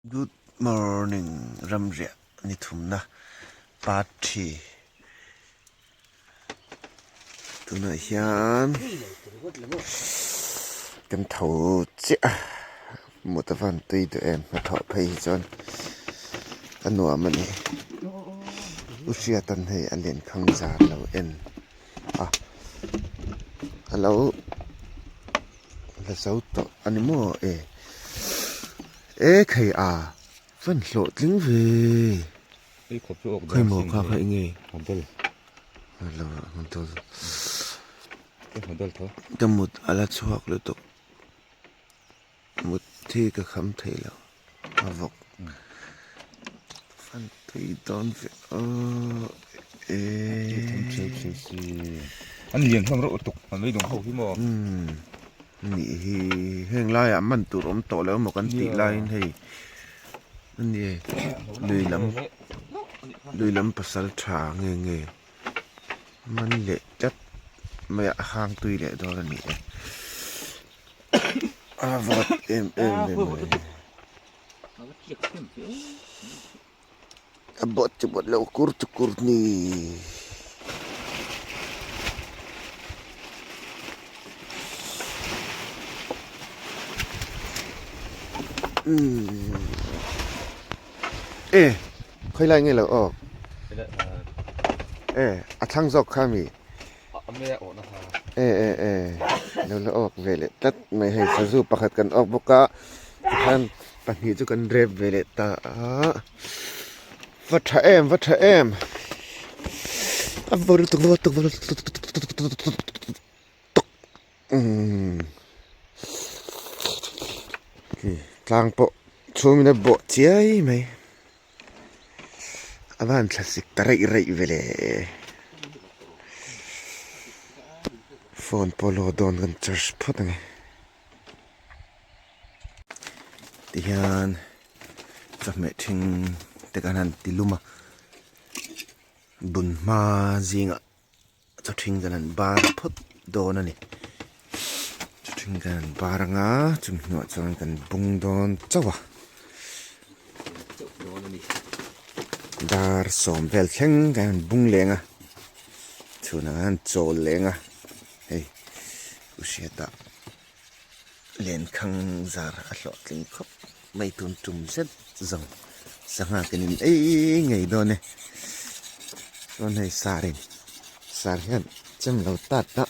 Good morning ramriah ni thumna part thi tunah hian kan tho chiah a mut a van tui duh em hnathawh phei hi chuan a nuam a ni u hriatan hei a lenkhang zar lo en a a lo la zo tawh a ni maw e e khei a fan hlawh tling ve khawimaw kha kha eng nge ka mut a la chhuak lutuk. Mut hi ka kham thei lo a vawk fan tui dawn ve aw An lian hlawm reuh lutuk an lei dawng ho hi maw umm nih hi heng laiah man tur awm tawh lo emaw kan tih laiin hei a ni lui lam lui lam pasal tha nge nge man leh tlat mai a hang tui leh dawn a ni e. A vawt em em ve mai. A bawt chu bawt lo kur chu kur ni. E khawi lai nge lo aw e a thlang zawk kha mi. E e e lo la awk ve leh tlat mai hei sazu pakhat kan awk bawk a tikhan pahnih chu kan rep ve leh ta a va tha em va tha em a va lutuk va lutuk va lutuk umm tlang pawh chhungin a bawh chiai mai. A van thlasik ta reih reih ve le. Phone pawh law dawn kan charge phawt ang e. Tihian chawhmeh ṭhing te kan han ti lum a, bun hma zingah chaw ṭhing kan han bar phawt dawn a ni. Chaw ṭhing kan han bar ang a, chumi hnuah chuan kan bung dawn chauh a. Dar sawm vel thleng kan han bung leng a, chhunah kan han chawl leng a, hei u hriata lenkhang zar a hlawhtling khawp mai tun tum zet zawng sangha kan in ei ngei dawn e chuan hei sar in sar hian chem lo tat a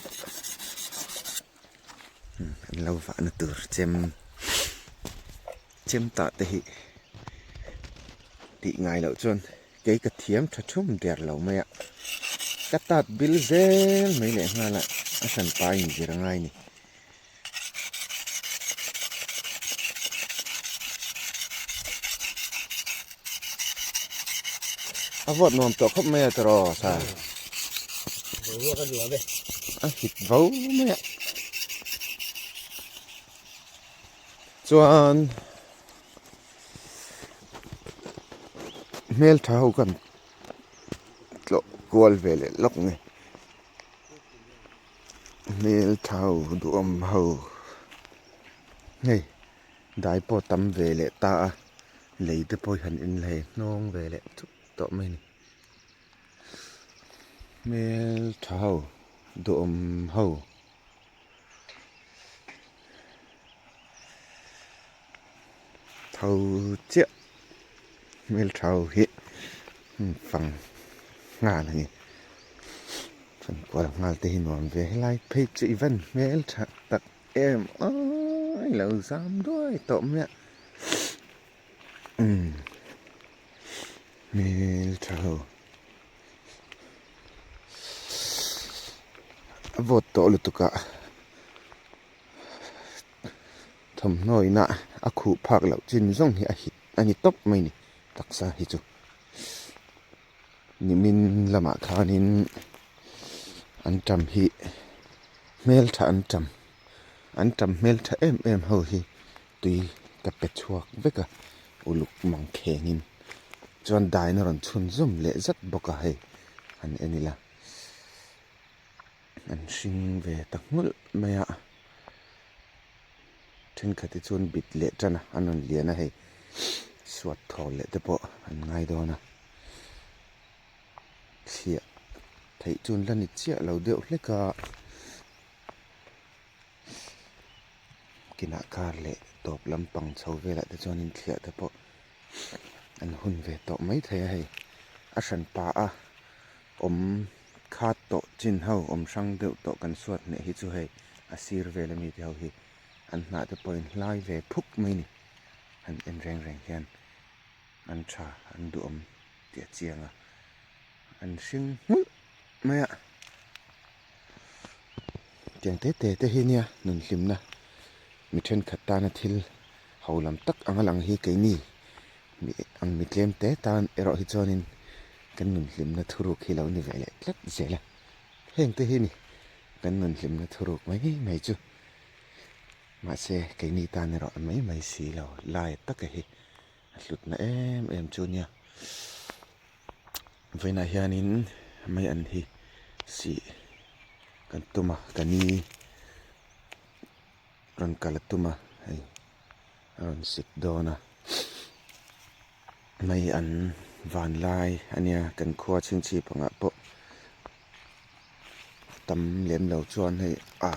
an lo vahna tur chem chem tah te hi tih ngai loh chuan kei ka thiam tha thum der lo mai a ka tat bil zel mai leh nghal a a hran pa inzir a ngai a ni. A vawt nuam tawh khawp mai a tiraw sa a hit vo mai a chuan hmeltha ho khan tlawh kual ve leh lawk a ni. Hmeltha ho duhawm ho hei dai pawh tam ve leh ta a lei te pawh hi han in lei hnawng ve leh thup tawh mai a ni hmeltha ho duhawm ho. Tho chiah hmeltha ho hi fang nghal a ni fang kual nghal te hi nuam ve helai phei chu i van hmeltha tak em aii lo zam duai tawh mai a umm hmeltha ho. A vawt tawh lutuk a thawmhnaw inah a khuh phak loh chin zawng hi a hit a ni tawp mai ni taksa hi chu nimin lamah khanin an tam hi hmeltha an tam an tam hmeltha em em ho hi tui ka pe chhuak vek a uluk mang khengin chuan daina rawn chhunzawm leh zat bawk a hei han en ila an hring ve ta nghulh mai a thenkhat hi chuan bit leh tan a an rawn lian a hei. Suat thawl leh te pawh an ngai dawn a, thliah theih chu an la ni chiah lo deuh hlek a, kinah kar leh tawp lampang chho velah te chuanin thliah te pawh an hun ve tawh mai thei a hei, a hran pa a awm khat tawh chin ho awm hrang deuh tawh kan suat hneh hi chu hei a sir vel ami te ho hi an hnah te pawhin hlai ve phuk mai a ni. Han en reng reng hian an tha an duhawm tih a chiang a, an hring nghulh mai a, tiang te te te hi nia nun hlimna mi thenkhat tana thil ho lam tak anga lang hi keini mi ang mi tlem te tan erawh hi chuanin kan nun hlimna thuruk hi lo ni ve leh tlat zel a, heng te hi ni kan nun hlimna thuruk mai mai chu. Mahse, keini tan erawh a mai mai si lo, lai taka hi a hlutna em em chu nia. Vawiinah hianin mai an hi sih kan tum a, ka ni rawn kal a tum a, hei a rawn sik dawn a. Mai an van lai a nia, kan khua chhingchhip angah pawh. Tam lem lo chuan hei a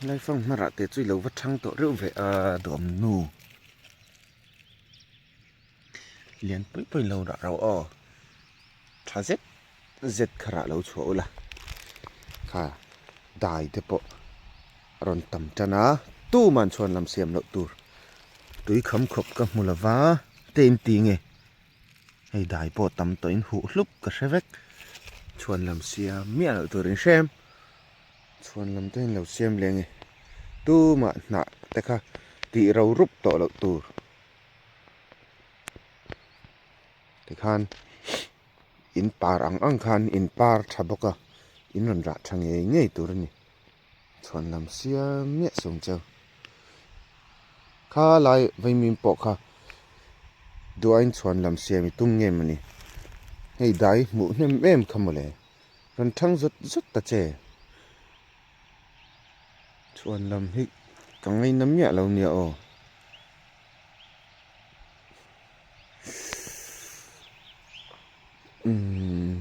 laifang hmarah te chu i lo va thang tawh reuh ve a duam nu lian pui pui lo rah rauh aw tha zet zet kha rah lo chhuah ula kha dai te pawh a rawn tam tan a tuman chhuan lam siam loh tur tui kham khawp ka hmu lova te in ti nge. Hei dai pawh tam tawhin huh hlup ka hre vek. Chhuan lam siam miah loh turin hrem. Chhuan lam te hian lo siam leh nge. Tumah hnah te kha tih ro rup tawh loh tur. Tikhan in par ang ang khan in par tha bawk a, in rawn rah tha ngei ngei tur a ni. Chhuan lam siam miah sung cheu. Kha lai vaimim pawh kha duain chhuan lam siam i tum nge mawni. Hei dai hmuh hnem em kha mawle. Rawn thang zawt zawt ta che. Chhuan lam hi ka ngaina miah lo nia aw. Umm.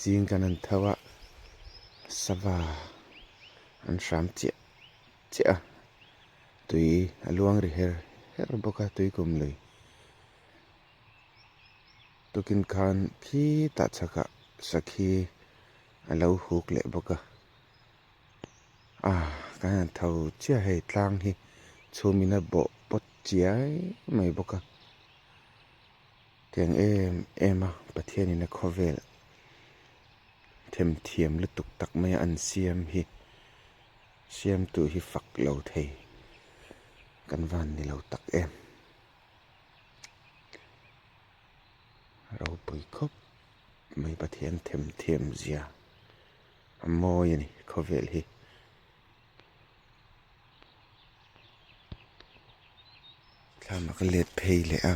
Zing kan han tho a, sava an hram chiah chiah a, tui a luang ri her her bawk a tui kum lui. Tukin khan khitah chhakah sakhi a lo huk leh bawk a, ah kan han tho chiah hei tlang hi chhum in a bawh pawt chiai mai bawk a. Tiang em em a Pathianin a khawvel themthiam lutuk tak maia an siam hi siamtu hi fak lo thei kan van ni lo tak em. Ropui khawp mai Pathian themthiam zia a mawi a ni khawvel hi. Thlam a ka let phei leh a,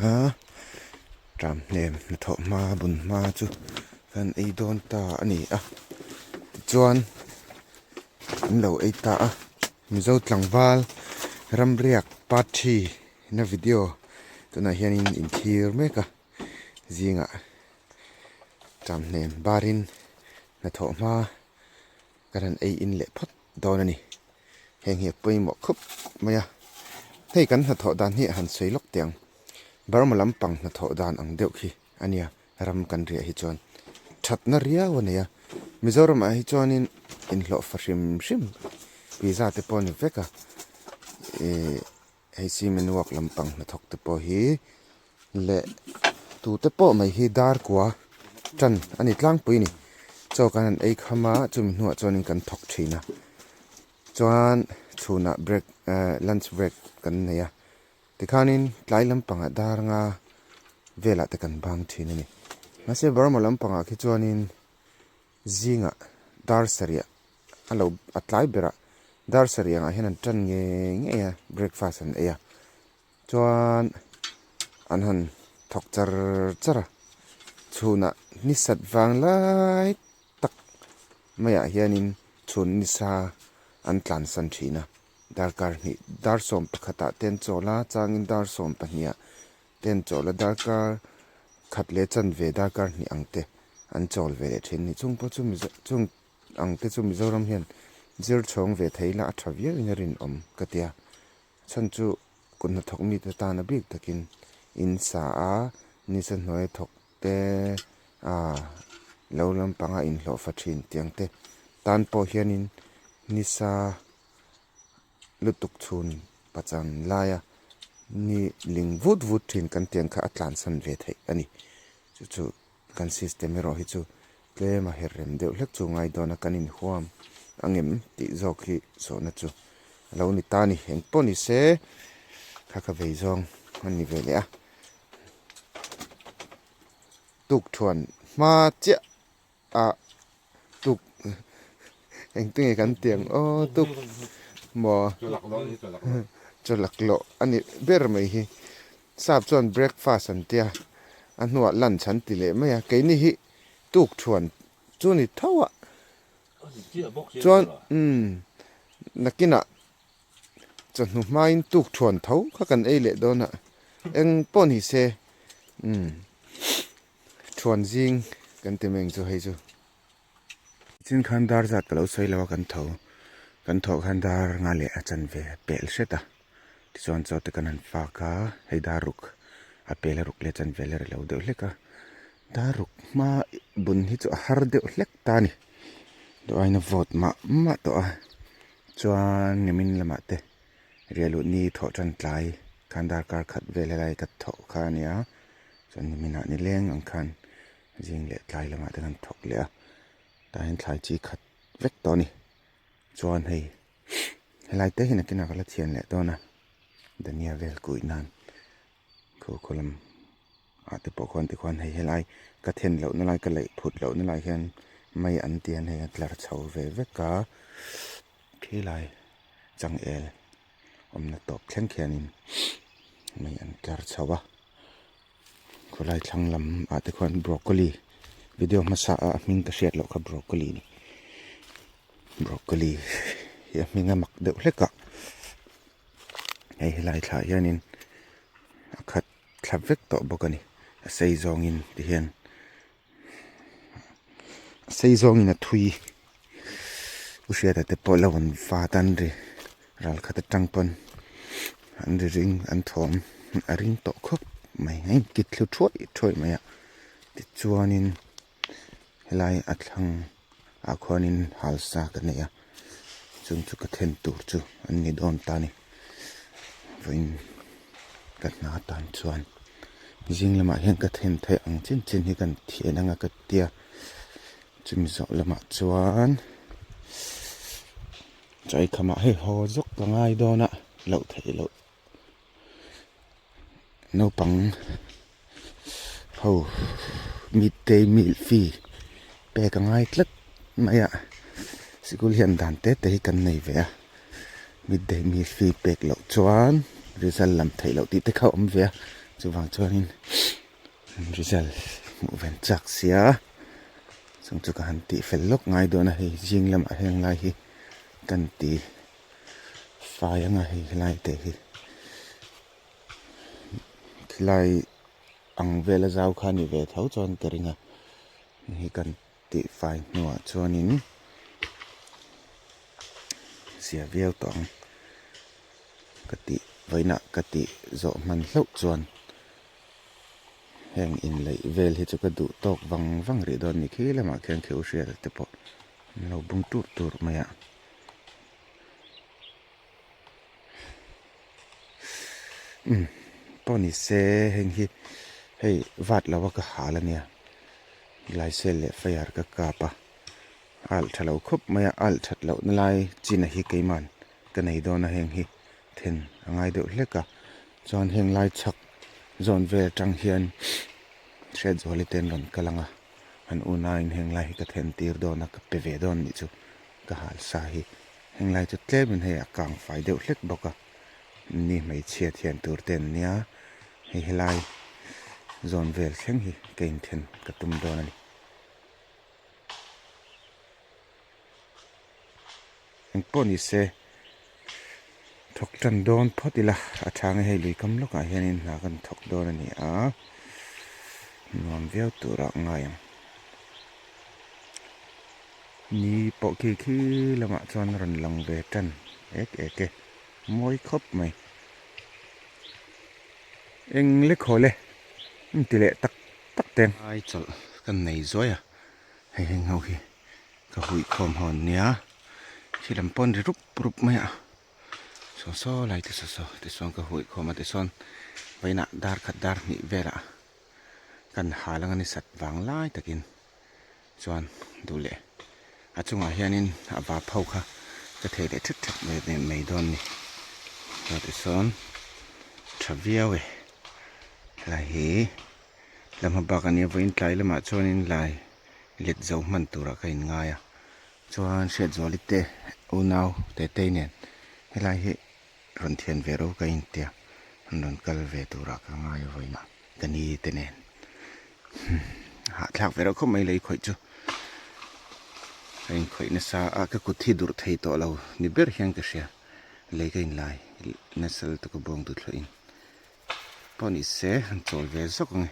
tram hnem hnathawh hma bun hma chu kan ei dawn ta a ni a, tichuan an lo ei ta a, Mizo tlangval ramriak party na video tunah hianin inthlir mek a, zingah tram hnem barin hnathawh hma kan han ei in leh phawt dawn a ni. Heng hi a pawimawh khawp mai a, hei kan hnathawh dan hi a han sawi lawk teh ang. Burma lampang hnathawh dan ang deuh khi a nia ram kan riah hi chuan thatna riau a nei a. Mizoramah hi chuanin inhlawh fa hrim hrim pizza te pawh a ni vek a, ihh hei cement work lampang hnathawk te pawh hi leh tute pawh mai hi dar kua tan a ni tlangpui a ni. Chaw kan han ei kham a chumi hnuah chuanin kan thawk thin a chuan chhunah break eh lunch break kan nei a tikhanin tlai lampangah dar anga velah te kan bang thin a ni. Mahse Burma lampangah khi chuanin zingah dar sarih a lo a tlai berah dar sarih angah hian an tan ngei ngei a breakfast an ei a. Chuan an han thawk char char a, chhunah ni sat vang lai tak maiah hianin chhun nisa an tlansan thin a. Darkar hnih dar 11ah te an chawl a, changin dar 12ah te an chawl a, darkar khat leh chanve darkar hnih ang te an chawl ve leh thin a ni. Chung pawh chu Mizo chung ang te chu Mizoram hian zir chhawng ve thei ila a tha viau in a rinawm ka ti a, chhan chu kut hnathawk mite tan a bik takin in sa a, nisa hnuai a thawk te a lo lampanga inhlawhfa thin tiang te tan pawh hianin nisa lutuk chhun pachan laia ni ling vut vut thin kan tiang kha a tlansan ve theih a ni. Chu chu kan system erawh hi chu tlem a her rem deuh hlek chu ngai dawn a kan inhuam angem tih zawk hi zawhna chu a lo ni ta a ni. Engpawh ni se kha ka vei zawng a ni ve leh a. Tukthuan hma chiah a tuk engtinge kan ti ang aw tuk maw chaw laklawh a ni ber mai hi sap chuan breakfast an tia a hnuah lunch an ti leh mai a keini hi tukthuan chu ni tho a chuan umm nakinah Chawhnu hmain tukthuan tho kha kan ei leh dawn a, eng pawh ni se umm thuan zing kan ti mai ang chu hei chu. Chin khan dar zat ka lo sawi lo a kan tho, kan thawh khan dar nga leh a chanve a pel hret a, tichuan chaw te kan han fak a, hei dar ruk a pel a ruk leh chanve la ri lo deuh hlek a, dar ruk hma bun hi chu a har deuh hlek ta a ni, duh aiin a vawt mah mah tawh a. Chuan nimin lamah te riahluh ni thawh tan tlai khan darkar khat vel helai ka thawh kha a nia chuan niminah ni leng ang khan zing leh tlai lamah te kan thawk leh a tah hian thlai chi khat vek tawh a ni chuan hei helai te hi nakinah ka la thian leh dawn a dhania vel kuih nan khaw khaw lam ah te pawh khuan tikhuan hei helai ka then loh na lai ka laih phut loh na lai hian mai an ti a hei a tlar chho ve vek a khilai changel awmna tawp thleng khianin mai an tlar chho a khawlai thlang lam ah te khuan broccoli video hmasa a hming ka hriat loh kha broccoli a ni broccoli hi a hming a mak deuh hlek a. Hei helai thlah hianin a khat thla vek tawh bawk a ni a sei zawngin ti hian a sei zawngin a thui u hriata te pawh lo an vat a an ri ral khat atang pawn an ri ring an thawm a ring tawh khawp mai a inkit thlu thuai thuai mai a tichuanin helai a thlang ah khuanin halsa ka nei a chung chu ka then tur chu an ni dawn ta a ni vawiin ka hna tan chuan zing lamah hian ka then theih ang chin chin hi kan thian anga ka tia chumi zawh lamah chuan chaikhamah hei haw zawk ka ngai dawn a loh theih loh. Naupang ho midday meal fee pek a ngai tlat mai a sikul hian dan te te hi kan nei ve a midday meal fee pek loh chuan result lam theih loh tih te kha a awm ve a chuvang chuanin result hmuh ven chak sia chung chu ka han tih fel lawk ngai dawn a hei zing lamah heng lai hi kan ti. Fai anga hei helai te hi khilai ang vela zau kha ni ve tho chuan ka ring a hei kan tih fai hnuah chuanin zia viau tawh ang ka tih vawiinah ka tih zawh hman hlauh chuan heng inlaih vel hi chu ka duh tawk vang vang rih dawn a ni khi lamah khian kheuh hriat te pawh an lo bung turh turh mai a. Umm pawh ni se heng hi hei vat lo a ka hal a nia laisel leh fire ka kap a a alh tha lo khawp mai a a alh that loh na lai chin a hi keimah ka nei dawn a heng hi then a ngai deuh hlek a chuan heng lai chhak zawn vel atang hian hriatzuali te an rawn kal ang a an unauin heng lai hi ka then tir dawn a ka pe ve dawn anih chu. Ka hal sa hi henglai chu tlemin hei a kang fai deuh hlek bawk a ni hmeichhia thian tur te an nia hei helai zawn vel thleng hi ka inthen ka tum dawn a ni. Engpawh ni se. Thawk tan dawn phawt ila a tha nge hei lui kam lawkah hianin hna kan thawk dawn a ni a, nuam viau turah ngai ang. Ni pawh khi khi lamah chuan rawn lang ve tan ek ek e, mawi khawp mai. Eng le khawl e, an ti leh tak tak teng. Ai chawlh kan nei zuai a, hei heng ho hi ka huihkhawm hawn nia, khi lam pawn ri rup rup mai a. Saw saw lai te saw saw tichuan ka huih khawm a tichuan vawiinah dar khat dar hnih velah kan hal anga ni sat vang lai takin chuan duh leh a chungah hianin a vap ho kha ka thei leh thut thut mai mai dawn ni chuan tichuan tha viau e helai hi la hma bak ania vawiin tlai lamah chuanin lai let zo hman turah ka inngai a. Chuan Hriatzuali te unau Tetei nen helai hi rawn thian ve ro ka intia an rawn kal ve turah ka ngai a vawiinah ka ni te nen hahthlak ve reuh khawp mai lei khawih chu ka inkhawih nasa a ka kut hi durh thei tawh lo ni ber hian ka hria lei ka inlai nasa lutuk a bawng duh thlawhin pawh ni se an chawl ve zawk ang e.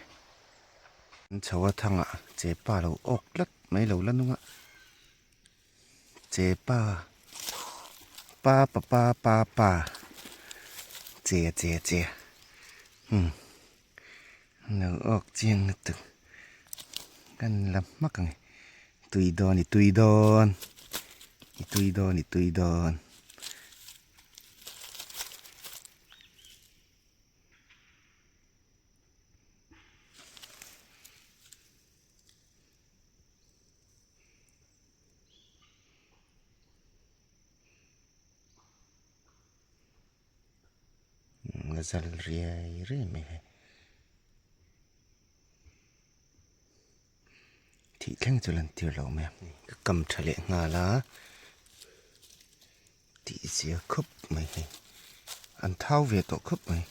An chho a thangah chepa lo awk tlat mai lo la nung a chepa pa pa pa pa pa che che che umm lo awk chiang lutuk kan la hmak ang e tui dawn i tui dawn i tui dawn i tui dawn. La zal riai riai mai hei thih thleng chu lan tir lo mai a ka kam tha leh nghal a tih zia khawp mai hei an thau ve tawh khawp mai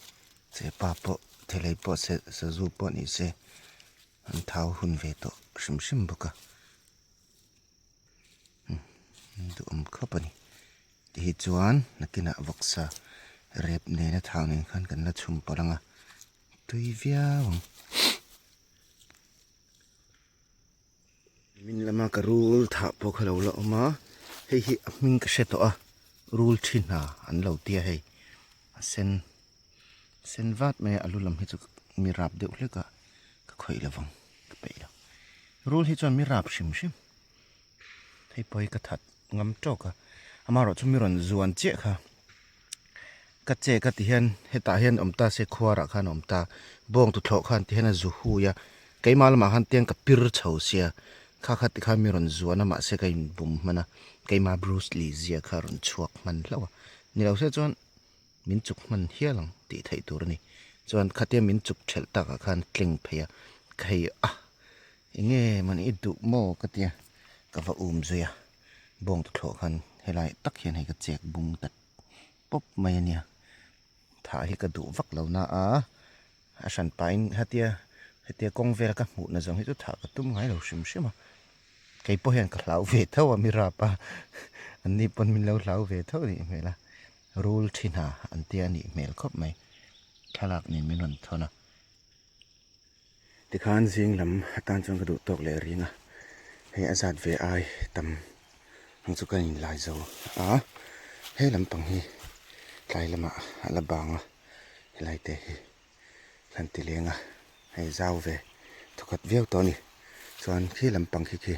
chepa pawh thelei pawh se sazu pawh ni se an thau hun ve tawh hrim hrim bawk a umm duhawm khawp a ni ti hi chuan nakinah vawksa rep nena thau nen khan kan la chhum pawlh ang a tui viau ang. Min lama ka rul thah pawh kha lo la awm a, hei hi a hming ka hre tawh a, rul thi hna an lo tia hei, a sen sen vat mai a, a lu lam hi chu mi rap deuh hlek a, ka khawih lo vang ka peih lo, rul hi chuan mi rap hrim hrim, hei pawh hi ka that ngam tawk a, amaherawhchu mi rawn zuan chiah kha. Ka che ka ti hian hetah hian awm ta se khuarah khan a awm ta bawng tuthlawh khan ti hian a zu hui a keimah lamah khan tiang ka pir chho sia kha kha tikhan mi rawn zuan a mahse ka inbum hman a keimah Bruce Lee zia kha a rawn chhuak hman hlauh a ni lo se chuan min chuk hman hial ang tih theih tur a ni chuan khatia min chuk thelh takah khan tleng phei a ka hei a enge mawni i duh maw ka tia ka va um zui a bawng tuthlawh khan helai tak hian hei ka chek bung ta pawp mai a nia thah hi ka duh vak lo na a a hran pahin hetia hetia kawng vel ka hmuh na zawng hi chu thah ka tum ngai lo hrim hrim a kei pawh hian ka hlau ve tho a mi rap a an ni pawn min lo hlau ve tho a nih hmel a rul thi hna an tia a nih hmel khawp mai thlalak nen min rawn thawn a. Tikhan zing lam atan chuan ka duh tawk leh ring a, hei a zat ve ai tam ang chu ka inlai zo a, he lampang hi tlai lamah a la bang a, helai te hi kan ti leng a, hei zau ve thawkhat viau tawh a ni, chuan khi lampang khi khi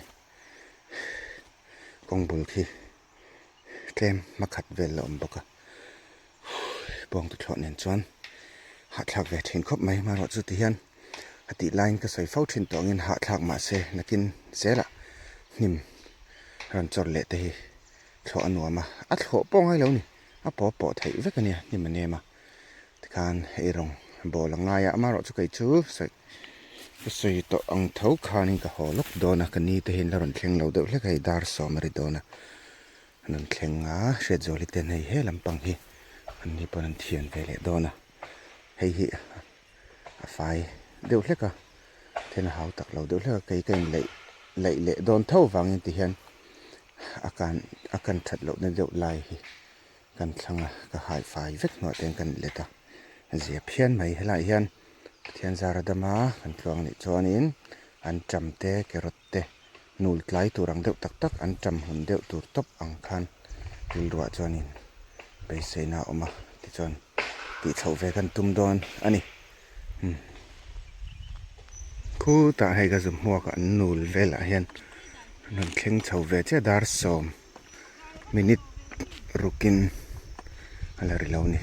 kawng bul khi tlem hmakhat vel la awm bawk a, bawng tuthlawh nen chuan hahthlak ve thin khawp mai amaherawh chu tihian a tih laiin ka sawi fo thin tawh angin hahthlak mahse nakin zelah hnim rawn chawr leh te hi thlawh a nuam a a thlawh pawh ngai lo a ni a paw pawh theih vek a nia hnim a nem a tikhan ei rawng ball a ngai a amaherawh chu kei chu sawi ka sawi tawh ang tho khanin ka haw lawk dawn a ka ni te hian la rawn thleng lo deuh hlek a hei dar sawm a ri dawn a. An rawn thleng a, Hriatzuali ten hei he lampang hi an ni pawn an thian ve leh dawn a, hei hi a fai deuh hlek a, then a hau tak lo deuh hlek a, kei ka inlaih laih leh dawn tho vangin ti hian a kan a kan that lohna deuh lai hi. Kan thlang a, ka hai fai vek hnuah te kan let a, a zia phian mai. Helaiah hian Pathian zara dama kan tluang anih chuanin an ṭam te carrot te nul tlai tur ang deuh tak tak an ṭam hun deuh tur tawp ang khan rilruah chuanin beiseina a awm a tichuan tih chhoh ve kan tum dawn a ni. Khutah hei ka zu hmuak a an nul velah hian an rawn thleng chho ve chiah dar sawm. Minute rukin a la ri lo a ni.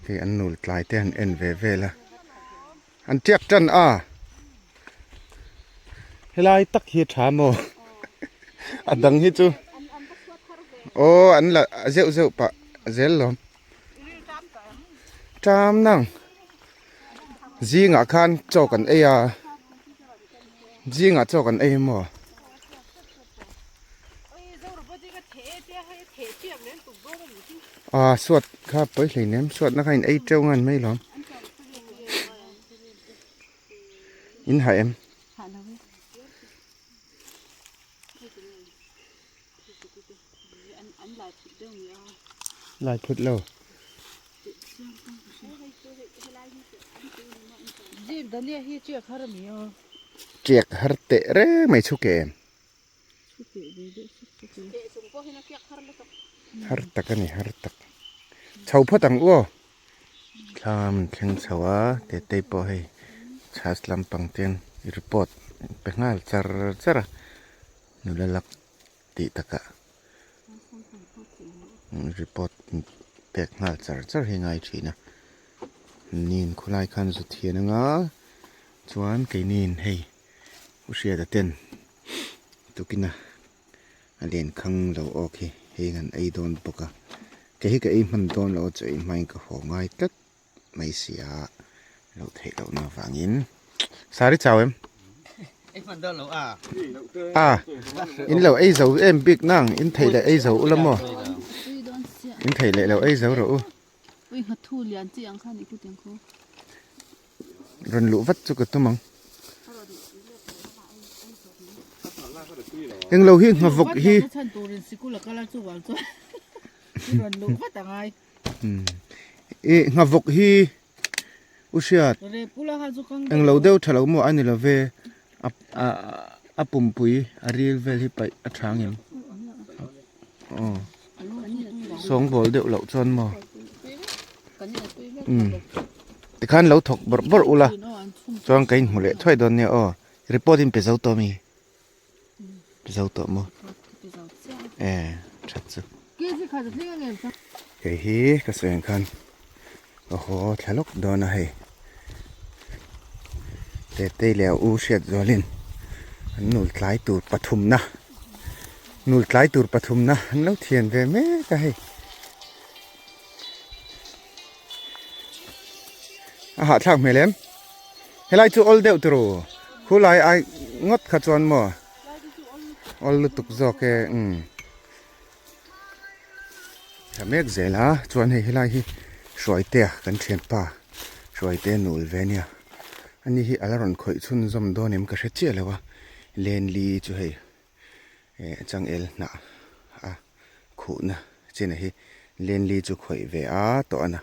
Hei an nul tlai te han en ve vel a, an tiak tan a, helai tak hi a tha maw a dang hi chu aw an la zeuh zeuh pah zel lawm ṭam nang. Zingah khan chaw kan ei a, zingah chaw kan ei maw? Ah suat kha pawi hlei nem suatna kha in ei teuh ngan mai lawm. In ha em? Lai phut lo. Tiak har teh reng mai chhu ke em. Har tak a ni har tak. Chho phawt ang u aw. Thlam thleng chho a tetei pawh hei chhas lampang ten report pe nghal char char a nula lak tih takah report pek nghal char char hi a ngai thin a nin khawlai khan zu thian anga chuan keinin hei u hriata ten tukina a len khang lo awk hi hei an ei dawn bawk a kei hi ka ei hman dawn lo a chaw ei hmain ka haw ngai tlat mai si a loh theih loh na vangin sari chau em a in lo ei zo em bik nang in thei leh ei zo ula maw in thei leh lo ei zo rawh u rawn luh vat chu ka tum ang englo hi nghavawk hi Ih nghavawk hi u hriat englo deuh tha lo maw a ni lo ve a pumpui a ril vel hi paih a tha ang em aw sawngbawl deuh loh chuan maw umm tikhan lo thawk bawrh bawrh ula chuan ka inhmu leh thuai dawn nia aw report in pe zo tawh ami. Zo tawh maw? E that chu. Kei hi ka sawi ang khan ka haw thla lawk dawn a hei. Tetei leh a u hriat zualin an nul tlai tur pathumna nul tlai tur pathumna an lo thian ve mek a hei. A hahthlak hmel em? Helai chu awl deuh turu. Khulai ai ngawt kha chuan maw? Awl lutuk zawk e umm. Tha mek zel a chuan hei helai hi Hruaitea kan thianpa Hruaitea nul ve ania. Ani hi ala rawn khawih chhunzawm dawn em ka hre chiah lo a. Lenli chu hei eh changel hnah a khuhna chin a hi Lenli chu khawih ve a tawh a na.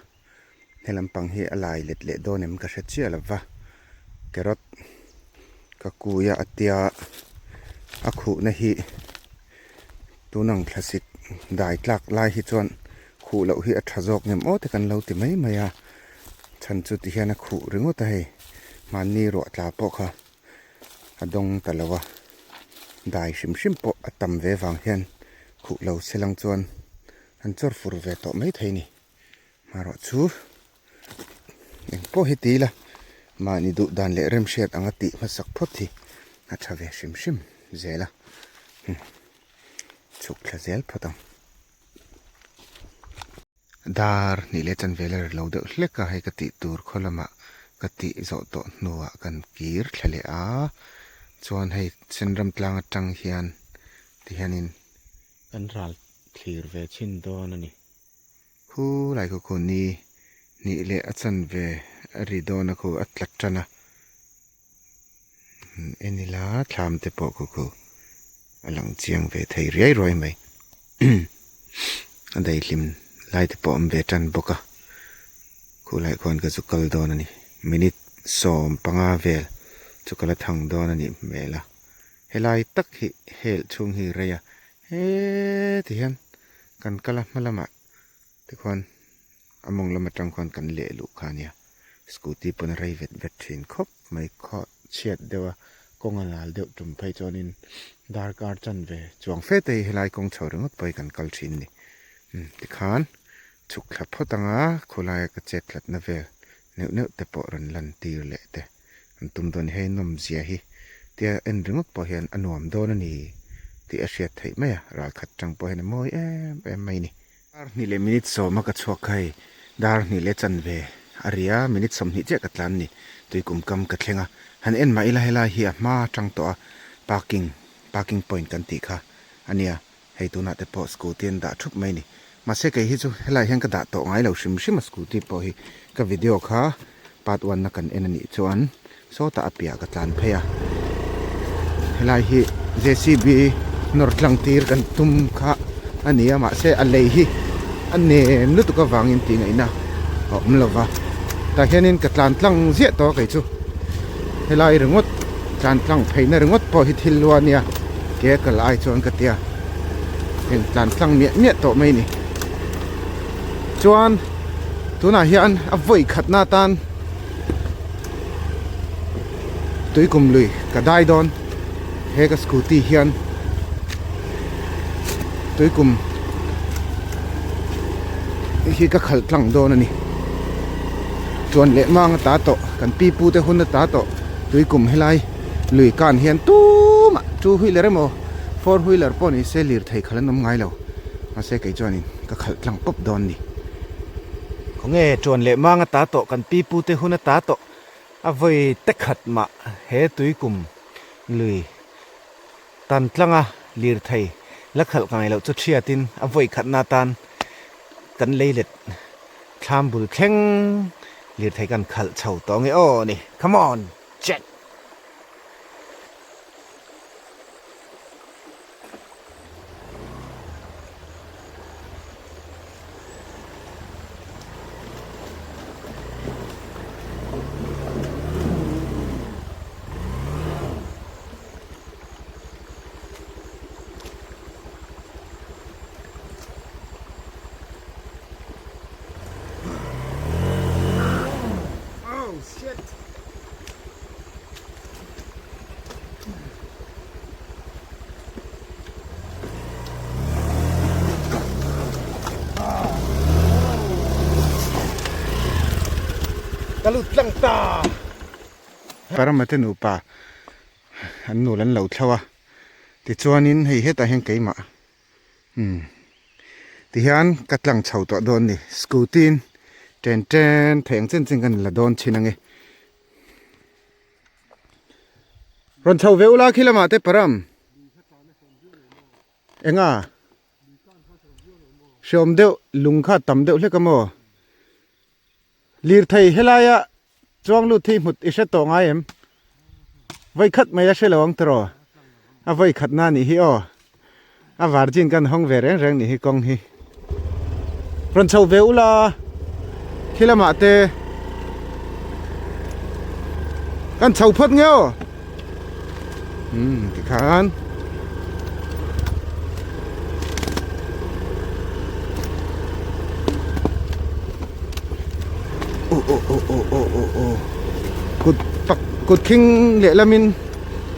He lampang hi a lai let leh dawn em ka hre chiah lo va, carrot ka kui a a tia a khuhna hi tunang thlasik dai tlak lai hi chuan khuh loh hi a tha zawk ngem aw te kan lo ti mai mai a, chhan chu ti hian a khuh ringawt a hei mahni ruah tla pawh kha a dawng ta lo a, dai hrim hrim pawh a tam ve vang hian khuh lo se lang chuan an chawr fur ve tawh mai thei a ni. Hmarawh chu eng pawh hi ti ila mahni duh dan leh remhriat anga tih hmasak phawt hi a tha ve hrim hrim zel a chhuk thla zel phawt ang. Dar hnih leh chanve la ri lo deuh hlek a hei ka tih tur khaw lamah ka tih zawh tawh hnuah kan kir thla leh a chuan hei senram tlang atang hian tihianin kan ral thlir ve chhin dawn a ni. Khu lai khaw khaw ni hnih leh a chanve a ri dawn a khu a tla tan a en ila thlam te pawh khaw khaw. a lang chiang ve thei riai ruai mai. A daihlim lai te pawh a awm ve tan bawk a, khulai khuan ka zu kal dawn a ni. Minute 15 vel chu ka la thang dawn a nih hmel a, helai tak hi hel chhung hi rei a, heti hian kan kal a hma lamah tikhuan a mawng lam atang khuan kan leh luh kha a nia. Scooty pawn a rei vet vet thin khawp mai khaw chhiat deuh a kawng a lal deuh tum phei chuanin darkar chanve chuang fe te hi helai kawng chho ringawt pawh hi kan kal thin a ni. Umm tikhan chhuk thla phawt anga khawlaia ka chet tlatna vel neuh neuh te pawh rawn lan tir leh te an tum dawn a ni. Hei nawmzia hi tia en ringawt pawh hian a nuam dawn a ni tih a hriat theih mai a, ralkhat tang pawh hian a mawi em em mai a ni. Dar hnih leh minute sawma ka chhuak kha hei dar hnih leh chanve a ri a, minute 20 chiah ka tlan ni. Tui kum kam ka thleng a, han en mah ila helai hi a hma atang tawh a parking, parking point kan tih kha a nia, hei tunah te pawh scooty an dah thup mai ni. Mahse kei hi chu helai hian ka dah tawh ngai lo hrim hrim a scooty pawh hi ka video kha part one na kan en a nih chuan sawtah a piah ka tlan phei a, helai hi JCB nawr tlang tir kan tum kha a ni a mahse a lei hi a nem lutuk avangin tih ngaihna a awm lo va tah hianin ka tlan tlang ziah tawh a kei chu helai ringawt tlan tlang pheihna ringawt pawh hi thil lua a nia ke a kal ai chuan ka tia heng tlan tlang miah miah tawh mai a ni chuan tunah hian a vawi khatna atan. Tuikum lui ka dai dawn he ka scooty hian tuikum hi ka khalh tlang dawn a ni chuan leh mang ata tawh kan pi pu te hun ata tawh tuikum helai lui kan hian tumah two wheeler emaw four wheeler pawh ni se lirthei khalh an awm ngai lo mahse kei chuanin ka khalh tlang pawp dawn a ni. Khawnge tuan leh mang ata tawh kan pi pu te hun ata tawh a vawi te khat mah he tuikum lui tan tlanga lirthei la khalh ngai loh chu thiatin a vawi khatna atan kan lei let thlam bul thleng lirthei kan khalh chho tawh ange aw ni come on Jack. Oh shit. Ka lut tlang ta. Parama te nupa an nul an lo thlo a tichuanin hei hetah hian keimah umm tihian ka tlang chho tawh dawn a ni scooty in chen chen theih ang chen chen ka ni la dawn thin ange. Rawn chho ve ula khi lamah te param. Enga? Hreawm deuh lung kha tam deuh hlek a maw? Lirthei helaia chuang lut hi hmut i hre tawh ngai em? Vawi khat mai a hre lo ang tiraw? A vawi khat na nih hi aw. A virgin kan hawng ve reng reng nih hi kawng hi. Rawn chho ve ula khi lamah te kan chho phawt nge aw. Umm tikhan. Oh oh oh oh oh oh oh kut pak kut khing lehlamin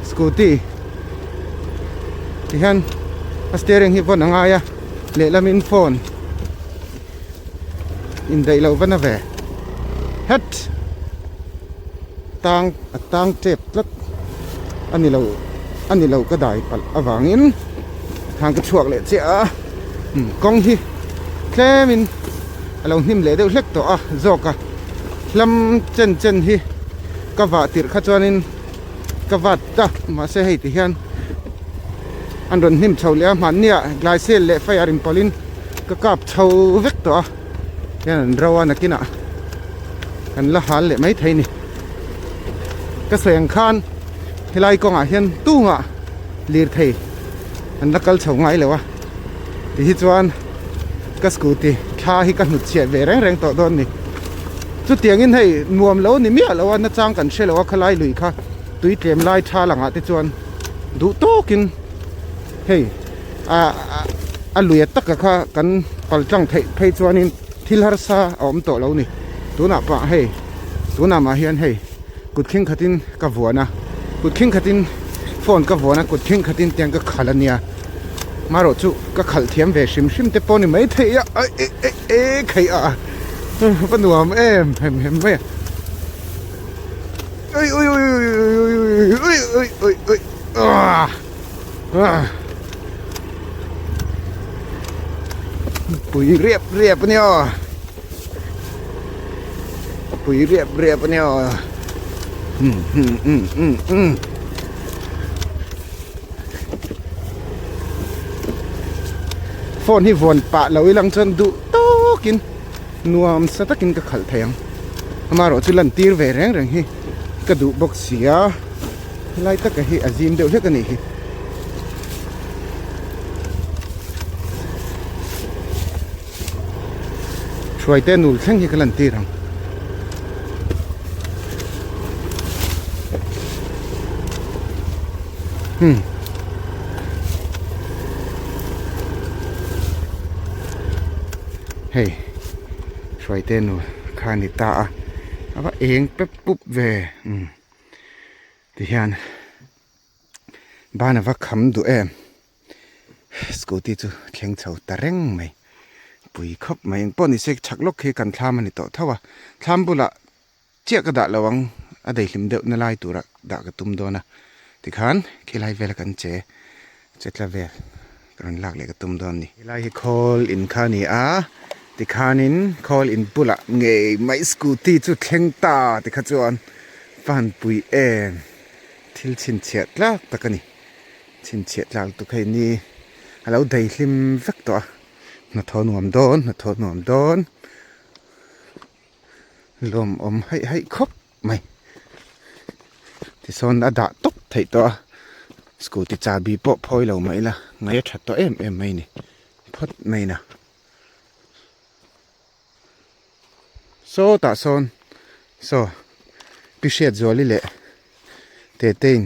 scooty tihian a steering hi vawn a ngai a lehlamin phone indaih loh va na ve het tang a tang tep tlat a ni lo a ni lo ka dai palh avangin thang ka chhuak leh chiah a kawng hi tlemin a lo hnim leh deuh hlek tawh a zawk a hlam chen chen hi ka vah tirh kha chuanin. Ka vat ta mahse hei ti hian an rawn hnim chho leh a hmannia glycel leh fire in pawlhin ka kap chho vek tawh a hian an ro a nakinah kan la hal leh mai thei a ni ka sawi ang khan helai kawngah hian tungah lirthei. an la kal chho ngai lo a ti hi chuan ka scooty thla hi ka hnut chhiah ve reng reng tawh dawn ni chutiangin hei nuam lo ni miah lo a nachang kan hre lo a khalai lui kha tui tlem lai tha langah te chuan duh tawkin hei a lui taka kha kan pal tlang theih phei chuanin thil harsa a awm tawh lo ni tunah pah hei tunah mah hian hei kut khing khatin ka vuan a kut khing khatin phone ka vuan a kut khing khatin tiang ka khalh a nia marawh chu ka khalh thiam ve hrim hrim te pawh ni mai thei a e e e kheih a va nuam em hem hem mai a ui ui ui ui ui ui ui ui ui ah Pui riap riap a nia aw pui riap riap a nia aw um um um um um phone hi vawn pah lo ilang chuan duh tawkin nuam sa takin ka khalh thei ang amaherawh chu lan tir ve reng reng hi ka duh bawk si a. Helai taka hi a zim deuh hlek a nih hi. Hruaite nul thleng hi ka lan tir ang. Hmm. Hei, hruaite nul kha ni ta a. A va eng pep pup ve. Hmm. Tihian ban ava kham duh em scooty chu thleng chho ta reng mai pui khawp mai engpawh ni se chhak lawk khi kan thlam a ni tawh tho a thlam bulah chiah ka dah lo ang a daihlim deuh na lai turah dah ka tum dawn a tikhan khilai vela kan che che tla vel ka rawn lak leh ka tum dawn a ni. Helai hi khawl in kha a ni a tikhanin khawl in bulah ngei mai scooty chu thleng ta tikha chuan fan pui em thil chhinchhiah tlak tak a ni chhinchhiah tlak lutuk hei ni a lo daihlim vek tawh a hnathawh nuam dawn hnathawh nuam dawn lawmawm haih haih khawp mai tisawn a dah tawp theih tawh a scooty chahbi pawh phawi lo mah ila ngaih a that tawh em em mai a ni phawt mai na sawtah sawn saw pi Hriatzuali leh Tetein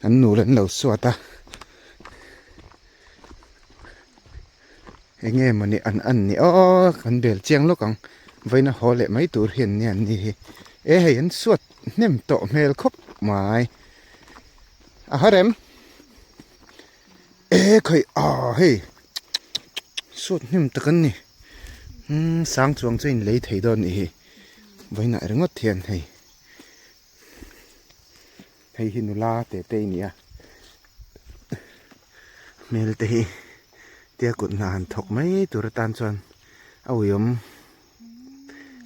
an nul an lo suat a. Eng nge mawni an an ni aw kan bel chiang lawk ang vawiin a haw leh mai tur hi an nia an ni hi e hei an suat hnem tawh hmel khawp mai a har em e khawi ah hei suat hnem tak an ni umm sang chuang chu a inlei thei dawn a nih hi vawiinah ringawt hian hei hei hi nula te te a ni a hmel te hi tia kut hna han thawk mai tur atan chuan a uiawm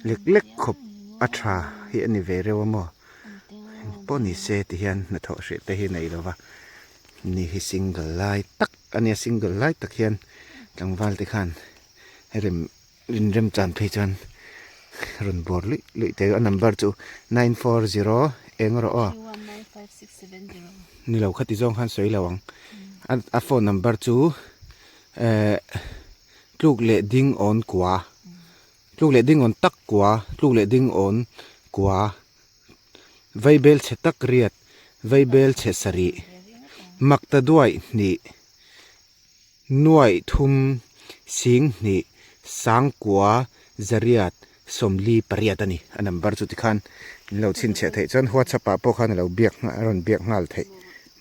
lek lek khawp a tha hi a ni ve reuh a maw pawh ni se ti hian hnathawh hreh te hi nei lo va ni hi single lai tak a nia single lai tak hian tlangval te khan rem inrem chan phei chuan rawn bawr luih luih thei a number chu 940 eng rawh aw ni lo khati zawng khan sawi lo ang a phone number chu eh tluk leh ding awn kua tluk leh ding awn tak kua tluk leh ding awn kua vaibel chhe tak riat vaibel chhe sarih makta duaih hnih. Nuaih thum sing hnih sangkua zariat sawmli pariat a ni. A number chu tikhan in lo chhinchhiah theih chuan WhatsApp ah pawh khan a lo biak a rawn biak nghal theih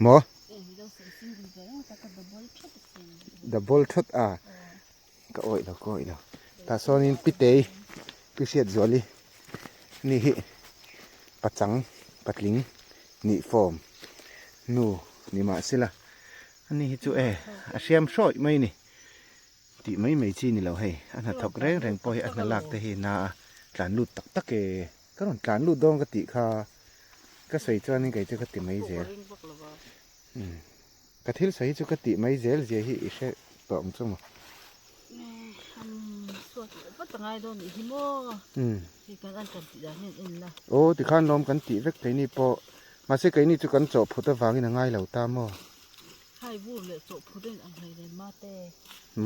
maw? Double thawt a ka awih lo ka awih lo tah sawnin Pitei Pi Hriatzuali ni hi pachang patling nih form nu ni mahsela Ani hi chu e a hriam hrawih mai ni tih mai mai chi ni lo hei a hnathawk reng reng pawh hi a hna lak te hi na a tlan lut tak tak e ka rawn tlan lut dawn ka tih kha ka sawi chuanin kei chu ka ti mai zel umm ka thil sawi hi chu ka tih mai zel zia hi i hre tawh ang chu maw aw tikhan lawm kan tih vek keini pawh mahse keini chu kan chawhphut avangin a ngai lo ta maw. Hai bur leh chaw phur in ang hlei nen mate.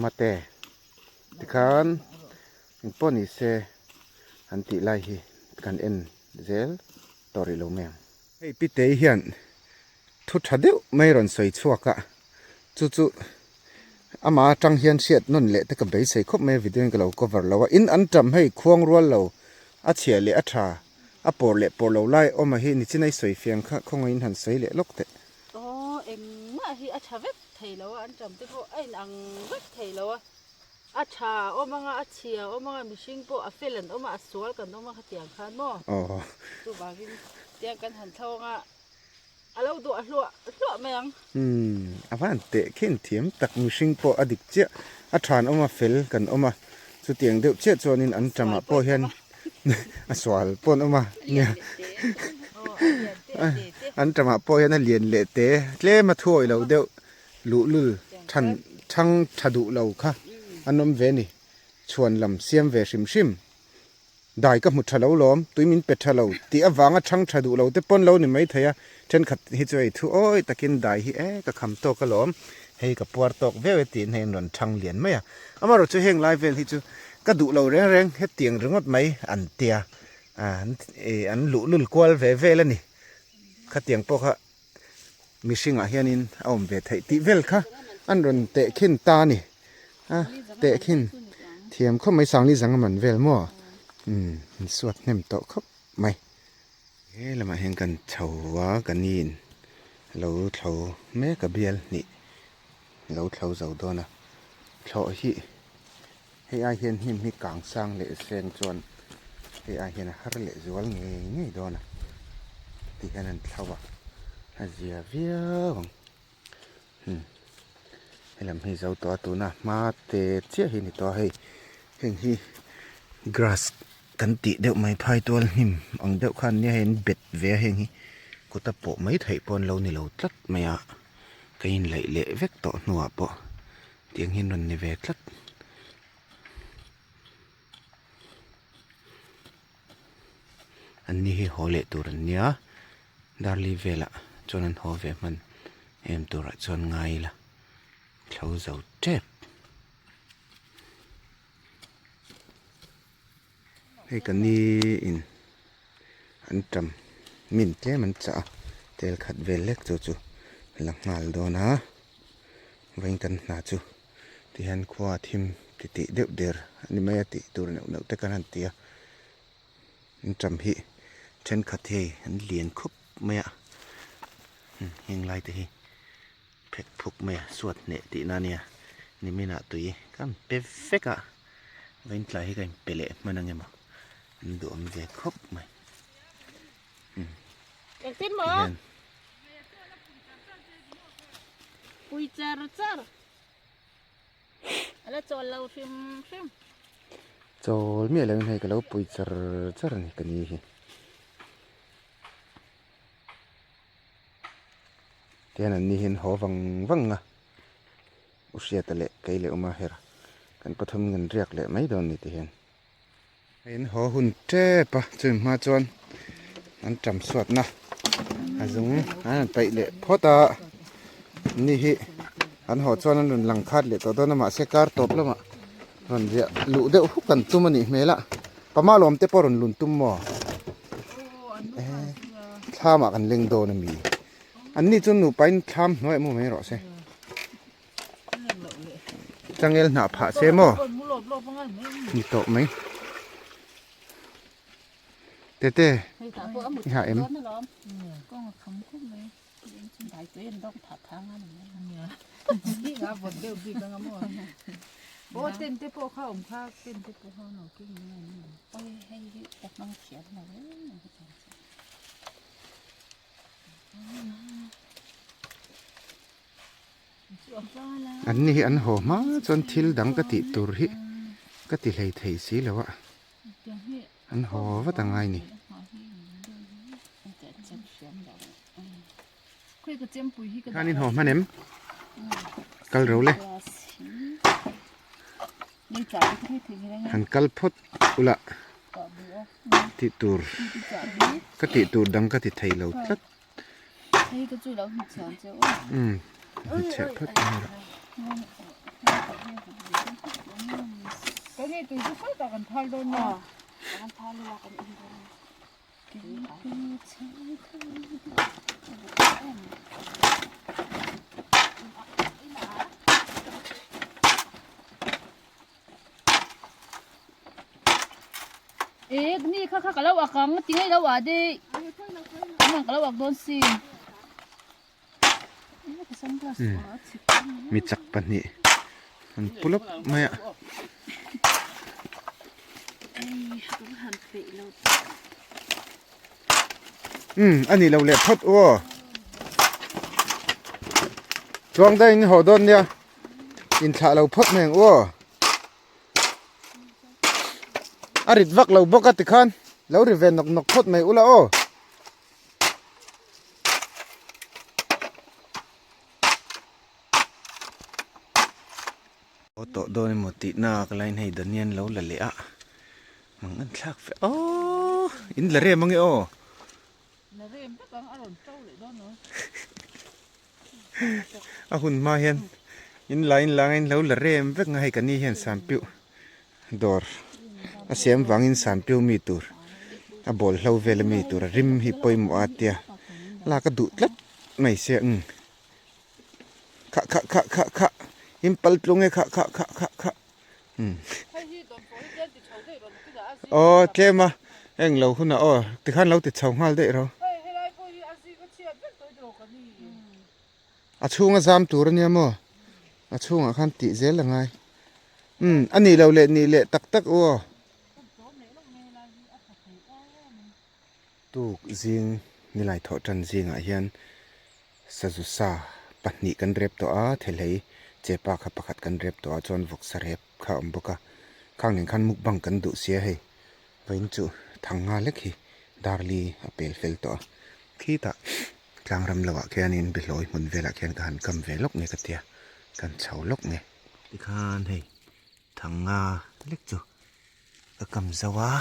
Mate. Tikhan engpawh ni se an tih lai hi kan en zel tawh rih lo mai ang. Hei Pitei hian thu tha deuh mai rawn sawi chhuak a, chu chu amah atang hian hriat nawn leh te ka beisei khawp mai a video in ka lo cover lo a, in an tam hei khuang rual lo a chhia leh a tha a pawr leh pawr lo lai awm a hi nichin a i sawi fiang kha khawngaih in han sawi leh lawk teh. Aw engmah hi a tha vek thei lo a, an tam te pawh a in ang vek thei lo a, a tha a awm anga a chhia a awm anga mihring pawh a fel an awm a a sual kan awm a khatiang khan maw chuvangin tiang kan han thlo anga a lo duah hluah hluah mai ang. Umm a van teh khin thiam tak mihring pawh a dik chiah a tha an awm a fel kan awm a chutiang deuh chiah chuanin an tamah pawh hian a sual pawh an awm a nia an tamah pawh hian a lian leh te tlem a thuawih lo deuh luhlul than thang tha duh lo kha an awm ve a ni chhuan lam siam ve hrim hrim. Dai ka hmu tha lo lawm, tui min pe tha lo tih avanga chhang tha duh lo te pawn lo ni mai thei a, thenkhat hi chu ei thu awi takin dai hi e ka kham tawk alawm, hei ka puar tawk viau e tiin hei an rawn chhang lian mai a. Amaherawhchu chu heng lai vel hi chu ka duh lo reng reng hetiang ringawt mai an tia, an luhlul kual ve vel a ni. Khatiang pawh kha mihringah hianin a awm ve theih tih vel kha an rawn tehkhin ta a ni a tehkhin thiam khawp mai sangli zanga man vel maw umm an suat hnem tawh khawp mai he lamah hian kan chho a ka ni in lo thlo mek a bial hnih lo thlo zo dawn a thlawh hi hei ai hian hnim hi kang sang leh seng chuan hei ai hian a har leh zual ngei ngei dawn a ti hian an thlo a a zia viau ang hmm helam hi zo tawh a tuna hma te chiah hi a ni tawh a hei heng hi grass kan tih deuh mai phai tual hnim ang deuh khan nia hei an bet ve a heng hi kut a pawh mai theih pawh an lo ni lo tlat mai a ka inlaih leh vek tawh hnuah pawh. Tiang hian rawn ni ve tlat. An ni hi haw leh tur an nia Darli velah chuan an haw ve hman em turah chuan ngai ila thlo zo tep. Hei ka ni in an tam min tlem an chah a tel khat vel lek chu chu la nghal dawn a vawiin kan hna chu tihian khua a thim ti tih deuh der a ni mai a tih tur neuh neuh te kan han ti a an tam hi thenkhat hi an lian khawp mai a heng lai te hi. Phek phuk mai a suat hneh tih na nia nimin ah tui ka an pe vek a vawiin tlai hi ka in pe leh hman ang emaw an duhawm ve khawp mai umm Engtin maw? Tihian Pui char char. A la chawl lo hrim hrim. Chawl miah lo in hei ka lo pui char char a ni ka ni hi. Tihian an ni hian haw vang vang a u Hriata leh kei leh Uma her kan pathum in kan riak leh mai dawn ni tihian hei an haw hun tep a chumi hma chuan an tam chhuatna a zung an han paih leh phawt a an ni hi an haw chuan an rawn lang khat leh tawh dawn a mahse kar tawp lamah rawn riah luh deuh huk an tum a nih hmel a pama lawm te pawh rawn lun tum maw. Thlam ah kan leng dawn ami? An ni chu nupa in thlam hnuai mu mai rawh se. Changel hnah phah se maw? Ni tawh mai. Tete, i hah em? An ni hi an haw hma chuan thil dang ka tih tur hi ka ti hlei thei si lo a an haw vat a ngai ni. Khan in haw hman em? Kal ro le. Han kal phawt ula tih tur ka tih tur dang ka ti thei lo tlat. Umm. Chhe phawt mai rawh. E ni kha kha ka lo ak ang ti ngei lo ah dei ang ka lo ak dawn si Mi chak pahnih an pu lawp mai a. Umm a ni lo leh phawt u aw. Chuang daih in haw dawn nia inthlah lo phawt mai ang u aw. A rit vak lo bawk a tikhan lo ri ve nawk nawk phawt mai ula aw. Aw tawh dawn emaw tih na ka lain hei Daniel lo la leh a mang an thlak fe aww in la rem ange aw. La rem vek ang a rawn to leh dawn lo. A hun hma hian in la in la in lo la rem vek ang a hei ka ni hian sampiuh dawr a siam vangin sampiuh mi tur a bawl hlo vel ami tur a rim hi pawimawh a tia lak a duh tlat mai sia umm kha kha kha kha kha in pal tlung e kha kha kha kha kha umm aw tlem a heng lo hunah aw tikhan lo ti chho nghal daih ro. A chhunga zam tur ania maw? A chhungah khan tih zel a ngai. Umm a nih loh leh nih leh tak tak u aw. Tuk zing nilai thawh tan zingah hian sazu sa pahnih kan rep tawh a, thelhei chepa kha pakhat kan rep tawh a chuan vawksa rep kha a awm bawk a. Khang nen khan mukbang kan duh sia hei. Vawiin chu thang nga lek hi darli a pel fel tawh a. Khitah tlang ram lohah khianin bihlawi hmun velah khian ka han kam ve lawk nge ka tia, kan chho lawk nge. Tikhan hei thang nga lek chu ka kam zo a,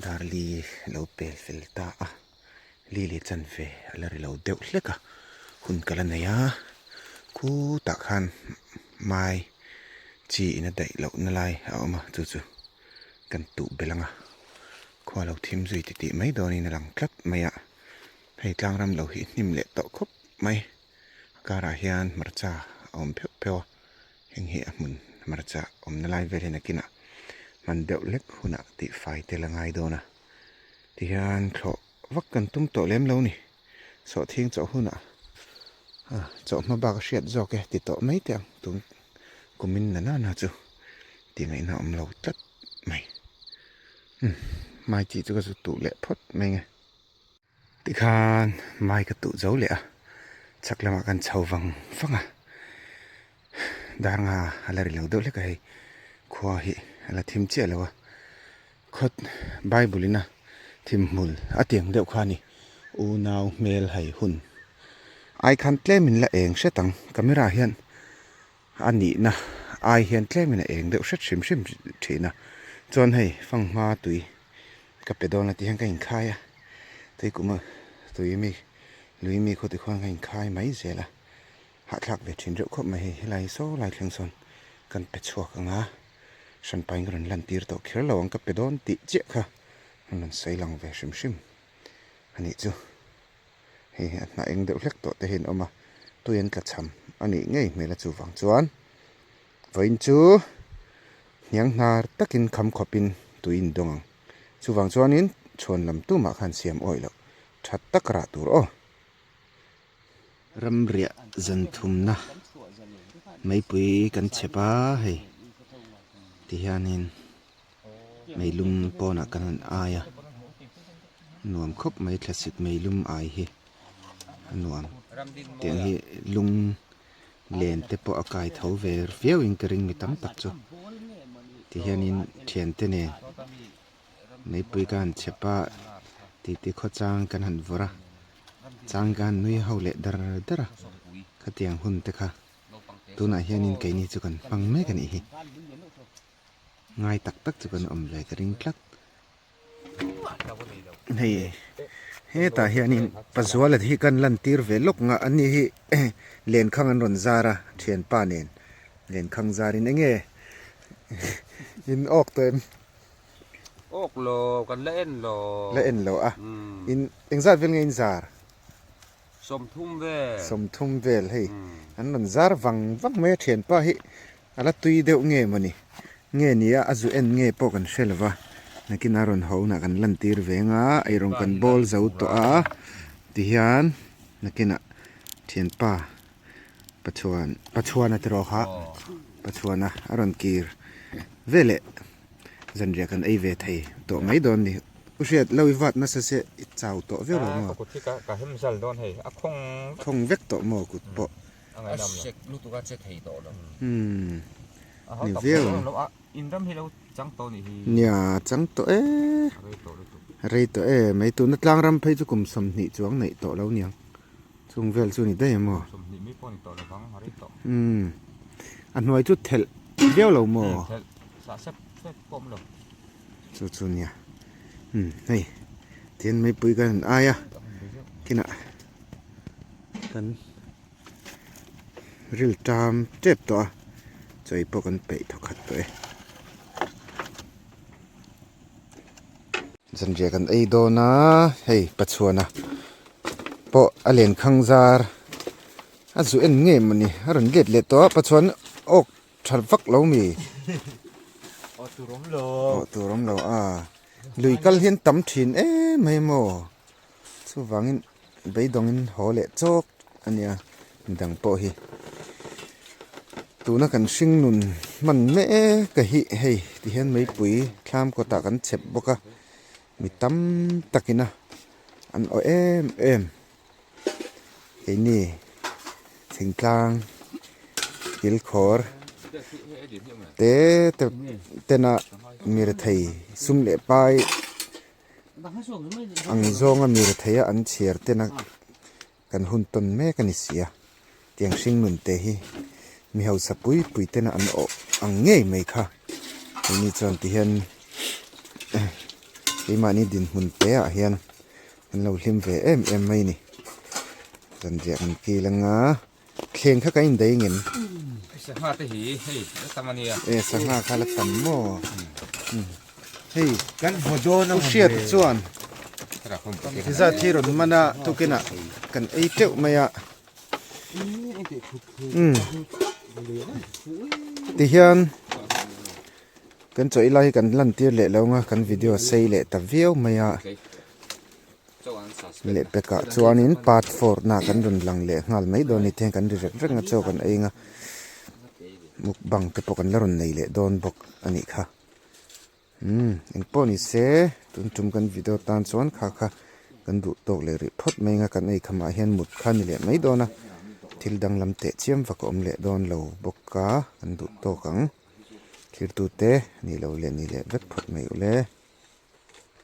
darli a lo pel fel ta a, li leh chanve a la ri lo deuh hlek a, hun ka la nei a, khutah khan mai chi in a daih loh na lai a awm a chu chu kan tuh belh ang a. Khua lo thim zui ti tih mai dawnin a lang tlat mai a, hei tlang ram lo hi hnim leh tawh khawp mai, a karah hian hmarcha a awm pheuh pheuh a, heng hi a hmun hmarcha awmna lai vel hian a kinah hman deuh hlek hunah tih fai tel a ngai dawn a, tihian thlawh vak kan tum tawh lem lo ni, sawhthing chawh hunah chawhma bak a hriat zawk e ti tawh mai teh ang tun kumin na nana chu tih ngaihna a awm lo tlat mai. Umm mai tih chu ka zu tuh leh phawt mai nge. Tikhan mai ka tuh zo leh a, chhak lamah kan chho vang vang a, dar nga a la ri lo deuh hlek a hei, khua hi a la thim chiah lo a, khawt bible in a thim hmul a tiang deuh kha a ni, unau hmel hai hun ai khan tlem in la eng hret ang camera hian. A nihna ai hian tlemin a eng deuh hret hrim hrim thin a, chuan hei fanghma tui ka pe dawn a tih hian ka inkhai a, tui kuma tui mi lui mi khaw tikhuan ka inkhai mai zel a, hahthlak ve thin reuh khawp mai hei helai saw lai thleng sawn kan pe chhuak ang a, hranpain ka rawn lan tir tawh kher lo ang ka pe dawn tih chiah kha an rawn sawi lang ve hrim hrim a nih chu. Hei hi a hnah eng deuh hlek tawh te hi an awm a, tui an tla cham a nih ngei hmel a chuvang chuan vawiin chu hniang hnar takin kham khawpin tui in dawng ang. Chuvang chuanin chhuan lam tumah khan siam awih loh that tak rah tur aw. Ramriah zan thumna meipui kan chhep a hei tihianin meilum pawnah kan han ai a nuam khawp mai thlasik meilum ai hi a nuam tiang hi lung len te pawh a kai tho ve viau in ka ring mi tam tak chu ti hianin thian te nen meipui ka han chhep a titi khawchang kan han vawrh a chang ka han nui ho leh dar dar a khatiang hun te kha tunah hianin keini chu kan hmang mek a nih hi. Ngai tak tak chu kan awm ve ka ring tlat. Hei Hetah hianin Pazuala hi kan lantir ve lawk nga ani hi lenkhang an rawn zar a thianpa nen lenkhang zarin enge in awk tawh em? Awk lo kan la en lo. La en lo a in engzat vel nge in zar? 30 vel. 30 vel hei an rawn zar vang vang mai a thianpa hi a la tui deuh nge mawni nge nia a zu en nge pawh kan hre lova nakin a rawn ho hunah kan lantir ve anga eirawng kan bawl zo tawh a tihian nakinah thianpa Pachuan Pachuana tiraw kha Pachuana a rawn kir veleh Zanriah kan ei ve thei tawh mai dawn ni. U Hriat, lo i vat nasa se i chau tawh viau lo maw? Ka kut hi ka hem zal dawn hei, a khawng vek. Khawng vek tawh maw kut pawh? A sek lutuk a che thei tawh lo. Umm, ni viau ang. In ram hi lo chang tawh nih hi. Nia, chang tawh e. A rei tawh lutuk. A rei tawh e, mai tuna tlang ram phei chu kum 20 chuang neih tawh lo niang. Chung vel chu ni daih em aw? 20 mi pawh ni tawh lovang, a rei tawh. Umm, a hnuai chu thelh viau lo maw? Thelh sah sep sep pawh awm lo. Chu chu nia. Umm, hei tihian meipui kan han ai a, kinah kan ril tam tep tawh a, chawi pawh kan peih thawkhat tawh e. Zanriah kan ei dawn a, hei Pachuana pawh a lenkhang zar a zu en ngei mawni a rawn let leh tawh a Pachuan awk tha vak lo mi Awh tur awm lo Awh tur awm lo a lui kal hian tam thin em mai maw chuvangin beidawngin haw leh chawk a nia midang pawh hi tuna kan hring nun hman mek a hi hei tihian meipui thlam kawtah kan chep bawk a mi tam takin a an awh em em keini thingtlang kilkhawr te te tena mi rethei sum leh pai ang zawnga mi retheia an chhiar tena kan hun tawn mek a ni si a tiang hring nun te hi mi hausa pui pui tena an awh ang ngei mai kha keini chuan ti hian keimahni dinhmun te ah hian an lo hlim ve em em mai a ni zanriah kan kil anga thleng kha kan indaih ngem sangha te hi hei la tam ania e sangha kha la tam maw hei kan hmu dawn a hriat chuan zat hi rawn man a tukinah kan ei teuh mai a tihian kan chaw ilai hi kan lan tir leh lo ang a kan video sei leh ta viau mai a lehpekah chuanin part four na kan rawn lang leh nghal mai dawn a ni te hian kan ri rek rek a chaw kan ei ang a mukbang te pawh kan la rawn nei leh dawn bawk a nih kha. Umm engpawh ni se tun tum kan video tan chuan kha kha kan duh tawk leh rih phawt mai anga kan ei khamah hian mut kha ni leh mai dawn a thil danglam teh chiam vak a awm leh dawn lo bawk a kan duh tawk ang thirtute ni lo leh ni leh vek phawt mai ule.